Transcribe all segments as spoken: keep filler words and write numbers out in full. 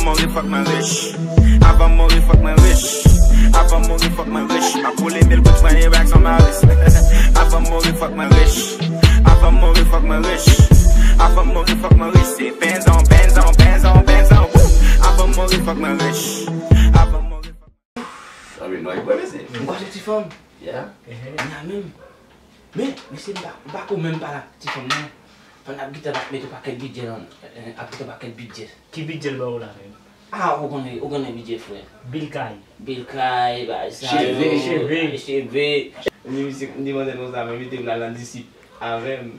Mouri, fòk mwen rich. Avan m mouri, fòk mwen rich. Avan m mouri, fòk mwen rich. M ap boule mil goud, pran yon bag san maris. Avan m mouri, fòk mwen rich. Avan m mouri, fòk mwen rich. Avan m mouri, fòk mwen rich. Se penzon, penzon, penzon, penzon. Woo! Avan m mouri, fòk mwen rich. Avan m mouri, fòk... Sa vin nòy bwè, mesye. M kwaze ti fanm. Yeah. Nan menm. Men, mesye, m pa, m pa ko menm pale ak ti fanm nan. Fanm nan ap gentan ap mete pakèt bidjè nan, ap gentan pakèt bidjè. Ki bidjè l ba w la menm? Ah, ou konnen, ou konnen bidjè frè. Bil kay. Bil kay, bagay sa yo. Cheve. Cheve. Cheve. M di misye, m di manzè konsa, men mete m la nan disip avè m.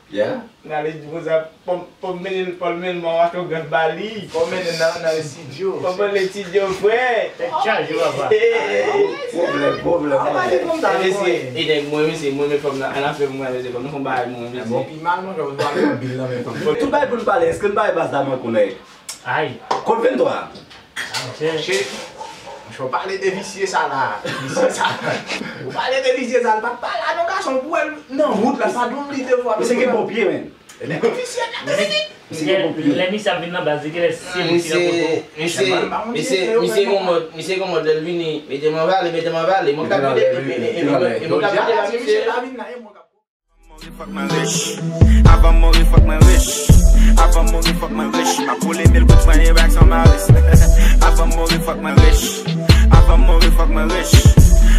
Yeah. M ale di konsa, fò m, fò m mennen l, fò l mennen m an wato gad ba li. Fò m mennen l nan, nan estidyo. Fò m mennen l estidyo, frè. Tèt chaje, papa. Pwoblèm, pwoblèm. E mesye, e nèg mwen, mesye, mwen, men fò m nan, an afè mwen, mesye, fò m nan fè yon bagay mwen, mesye. Bon, pi mal, mwen, fò m pale yon bil nan men fanm. Tout bagay pou n pale, èske n pale baz la, mwen konnen? Ay. Kòd venntwa. Ah, monchè. Monchè, monchè, w pale de visye sa la. Visye sa la. Ou pale de visye sa la. Pa pale a non gason pou wè l nan wout la. Pa di w li de fwa. Misye gen bon pye, men. Nèg visye, nèg visye. Misye gen bon pye. Lè misye ap vin nan baz, li genlè se misye nan poto. Misye, misye, misye gon mòd, misye gon mòd lè l vini. Mete m an vale, mete m an vale. Mwen ka vide, e, e, e, e, e mwen ka vide la misye. Mouri, fòk mwen rich. Avan m mouri, fòk mwen rich. Avan m mouri, fòk mwen rich. M ap boule mil goud, pran yon bag san maris. Avan m mouri, fòk mwen rich. Avan m mouri, fòk mwen rich.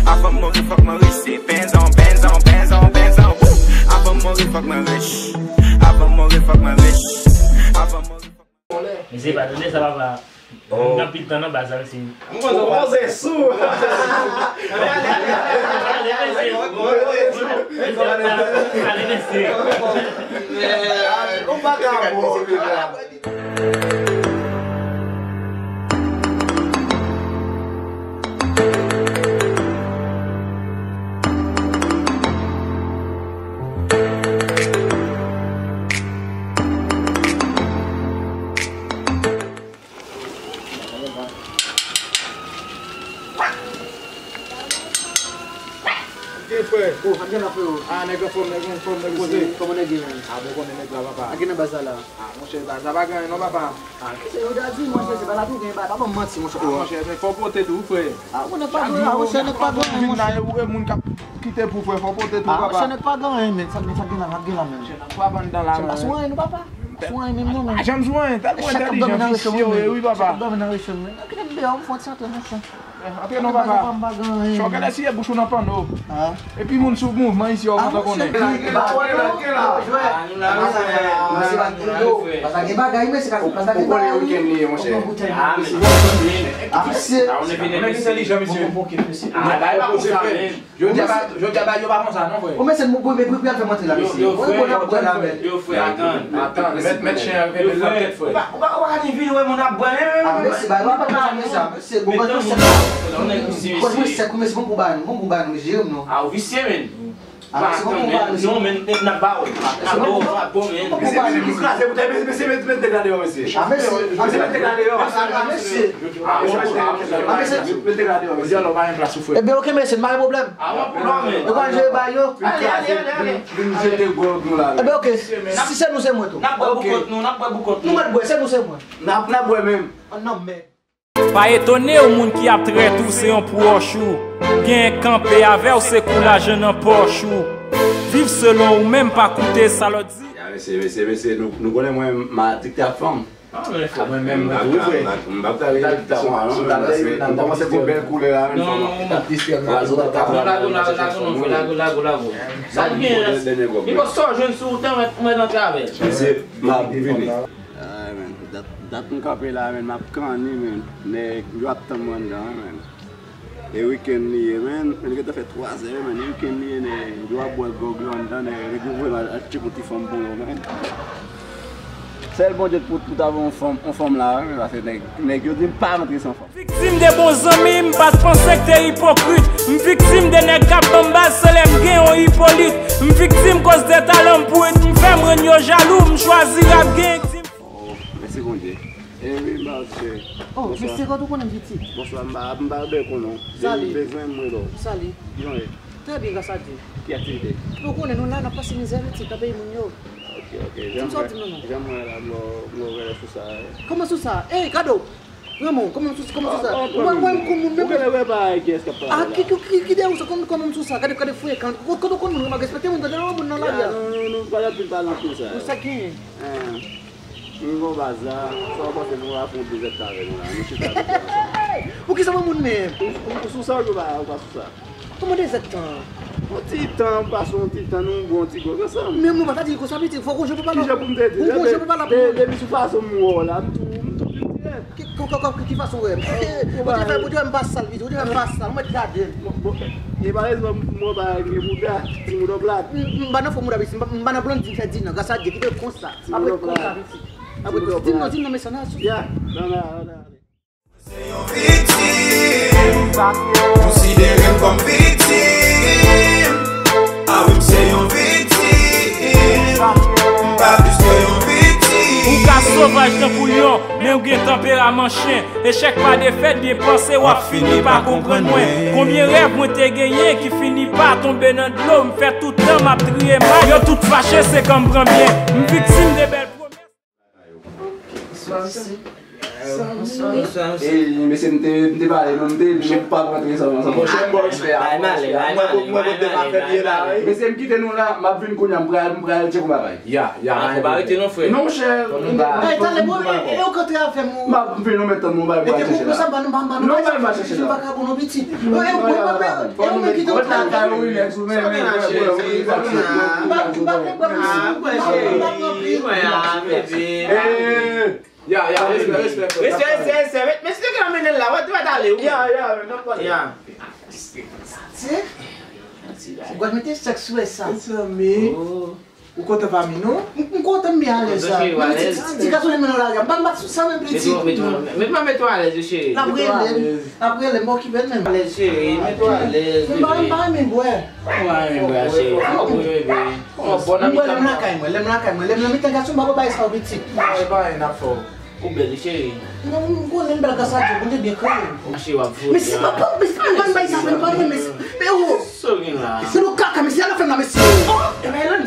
Avan m mouri, fòk mwen rich. Se penzon, penzon, penzon, penzon. Woo! Avan m mouri, fòk mwen rich. Avan m mouri, fòk mwen rich. Avan m mouri, fòk... Mesye, pa tande sa, papa. Oh. N ap pit tan nan baz la, mesye. Ou koze sou. Ale, mesye. Ale, mesye. Ou pa ka bon. Gen frè. Oh, ap gen la, freo. Ah, nèg anfòm, nèg anfòm, nèg poze. Kòman nèg ye, menm? Ah, bon, konnen nèg la, papa. Ap gen nan baz la, la. Ah, monchè, baz la pa gen anyen non, papa. Ah, kisa yo da di, monchè, se pa la tou gen, pa, pa ban m manti, monchè. Ah, monchè, men fò pote tou, frè. Ah, ou nèg pa gen anyen, monchè, nèg pa gen anyen, monchè. Ou e moun k ap kite pou frè, fò pote tou, papa. Ah, monchè, nèg pa gen anyen, men. Sa, sa gen la, sa gen la, men. Monchè, n ap pran anndan la, men. Sou anyen, nou, papa. Sou anyen menm non, men. Pa janm sou anyen, tèlman entèlijan, visye yo ye, wi, papa. Chak dòmi nan rechon, men. Kite m deyò, m fè yon ti antre, monchè. Antre non, papa. Chòkè lè siye bouch ou nan panno. Epi moun sou mouvman isi yo, ou kontan konnen. Pasa gen bagay, men se ka pasa gen bagay. Ou konnen wikenn li ye, monchè. Ah, mesye. Ah, mesye. Nèg entèlijan, mesye. Ah, bagay pa konsa, men. Jodi a ba, jodi a ba yo pa konsa non, frè. Ou mesye, mwen, mwen, mwen, mwen fè m antre la, mesye. Yo, yo, frè, yo, frè, atann. Atann, mèt, mèt chen an, yo, frè. Ou pa, ou pa, ou pa ka di vini wè moun ap bwè, men, men, men. Ah, mesye, ba, ba, ba, mesye, mesye, bon, mwen sèk. Mwen sèk, mesye, bon, bon, ba nou, bon, bon, ba nou, jere m non. Ah, ou visye, men. Ah, mesye, bon, bon, ba nou, non, men, men, n ap ba ou. N ap ba ou, n ap ba ou, men. Mesye, mesye, nou kraze bouteille, mesye, mesye, met, met nèg la deyò, mesye. Ah, mesye, mesye, met nèg la deyò. Ah, mesye. Ah, mesye, met nèg la deyò, mesye. Ebyen, oke, mesye, pa gen pwoblèm. Ah, wè, pou lò, men. Yo pral jere ba yo. Ale, ale, ale, ale. Vin, vin jete gwòg nou la, men. Ebyen, oke. Si se nou, se mwen tou. N ap bwè pou kont nou, n ap bwè pou kont nou. Nou mèt bwè, se nou, se mwen. N ap, n ap bwè menm. An nan mèd. Pa etone w, moun ki ap trèt ou se yon pwòch ou. Genyen k kanpe avè w, se kou lajan nan pòch ou. Viv selon ou menm, pa koute sa lòt di. Ya, mesye, mesye, mesye, nou, nou konnen mwen, m adikte ak fanm. Ah, men fò mwen menm, mwen tou, wi, frè. M p ap ka rete sou, sou, m kòmanse pou bèl koulè la, menm fò mwen. Lago, lago, lago, lago. Sa gen, li pa sa w jwenn sou ou tan mèt, mèt antre avè l. Mesye, m ap vini. Ah, men, dat, dat m kanpe la, men, m ap kanni, men. Nèg yo ap tann mwen anndan, men. E wikenn li ye, men. Men li gentan fè twa zè, men. E wikenn li ye, nèg yo ap bwè gwòg yo anndan, nèg yo voye m al, al tcheke yon ti fanm pou yo, men. Sèl Bondye t pou, pou ta voye yon fanm, yon fanm la, men, paske nèg, nèg yo di m pa rantre san fanm. Viktim de bon zanmi, m pa t panse k te ipokrit. M viktim de nèg k ap ban m baz, se lè m gen yon ipolit. M viktim koz de talan m pou it, m fè mwen yo jalou, m chwazi rap gen. Oh, mèsi Bondye. E wi, m pa wè. Oh, mesye, kòman ou konnen m piti? Bonswa, m pa, m pa byen konnen w. Sali. M bezwen mwen lò. Sali. Jan w ye? Trè byen, gras a Dye. Ki aktivite? Nou konnen nou la, n ap pase mizè, pitit, nan peyi moun yo. Ok, Ok, jan m wè, jan m wè la, m wè, m wè sou sa. Kòman sou sa? Ey, gade w! Granmoun, kòman sou, kòman sou sa? Ou wè, ou wè m kon moun menm? Ou genlè wè pa Guess k ap pale la. Ah, ki, ki, ki, ki de ou sa? Kòman, kòman sou sa? Gade, gade fouye kan. Kote w konn moun, respekte moun, tande moun nan lari a. Non, non, non, pa anpil pale anpil sa. Ou sa genyen? M gon baz la, sa w panse nou va fè yon de zèt tan avè nou la, nou chita nou fè ansanm. Poukisa w moun menm? Ou, ou, ou sou sa ou pa, ou pa sou sa? Kòman de zèt tan? Yon ti tan, m pase yon ti tan, nou bon ti gwòg ansanm. Men mwen pa ta di konsa piti, fòk ou gon jan pou pale. Kijan pou m te di? Ou gon jan pou pale pou mwen. Depi sou fason m wè w la, m tou, m tou vin dirèk. Ki, ki, ki, ki, ki fason w wè m? Ou te fè, ou te fè m pa sal piti, ou te fè m pa sal, ou mèt gade m. Bon, bon, e pa rezon m wè w pa gen mouda, ti mouda w plat. M, m pa nan fo mouda piti, m pa, m pa nan blondin fè di non, gras a Dye, kite l konsa. Apre konsa piti. Apre di m non, di m non, mesye, nan sou. Ya, nan, nan, nan. Se yon viktim, konsidere m kòm viktim. Ah wi, m se yon viktim, m pa plis ke yon viktim. Ou ka sovaj tankou lyon, men ou gen tanperaman chen. Echèk pa defèt, byen panse w ap fini pa konprann mwen. Konbyen rèv mwen te genyen ki fini pa tonbe nan dlo. M fè tout tan m ap triye may, yo tout fache, se kan m pran byen. M viktim de bèl pwomès. Bonswa, mesye. Bonswa, mesye. Ey, mesye, m te, m te pale, non, m te di nou pa rantre ansanm, ansanm. Monchè, m ba w respè a. Bay malè, bay malè, bay malè, bay malè. Mesye, m kite nou la, m ap vin kounye a, m pral, m pral tcheke yon bagay. Ya, ya. Ah, fò pa rete non, frè. Non, monchè. Ey, talè, bon, e, e, ou k antre avè m, ou. M ap vin, nou mèt tann mwen, bay mwen chèche la. Non, bay mwen chèche la. Vagabon, non, piti. Ey, ou, ou, ou, ou, ou, ou mèt kite w la. Fò nou mèt tann mwen, bay mwen chèche la. M pa, m pa vle pran misye. M pa vle pran misye. Ey, ya, ya, respè, respè, frè. Respè, respè, respè. Mesye, te ka mennen l la, w ap, w ap ale, wi. Ya, ya, n ap pale. Ya. Se? Ou gwa mete sèks sou lè sa. Mezanmi. Ou kontan pa mi, non? M, m kontan, m byen alèz la. Ti, ti, ti gason li mennen w lari a. M pa, m pa sou sa menm, piti. Mete w, mete w, mete w, mete w alèz, wi, cheri. L ap rele m, l ap rele m, m okipe l menm. Alèz, cheri, mete w alèz, bebe. M pa, m pa renmen bwè. Ou pa renmen bwè, cheri. Wi, bebe. M bwè lè m lakay mwen, lè m lakay mwen, lè m nan mitan gason, m pa bay sa, piti. Mwen pa anyen n ap fè w. Ou bèl, wi, cheri. Non, m konnen m bèl gras a Dye, Bondye byen kreye m. Mache w ap voye. Mesye, pa, pa, mesye, m pa bay sa, m pa bay, mesye. Men o. Sa w gen la? Se nou kaka, mesye, al fè m la, mesye. Oh, e pa Elan.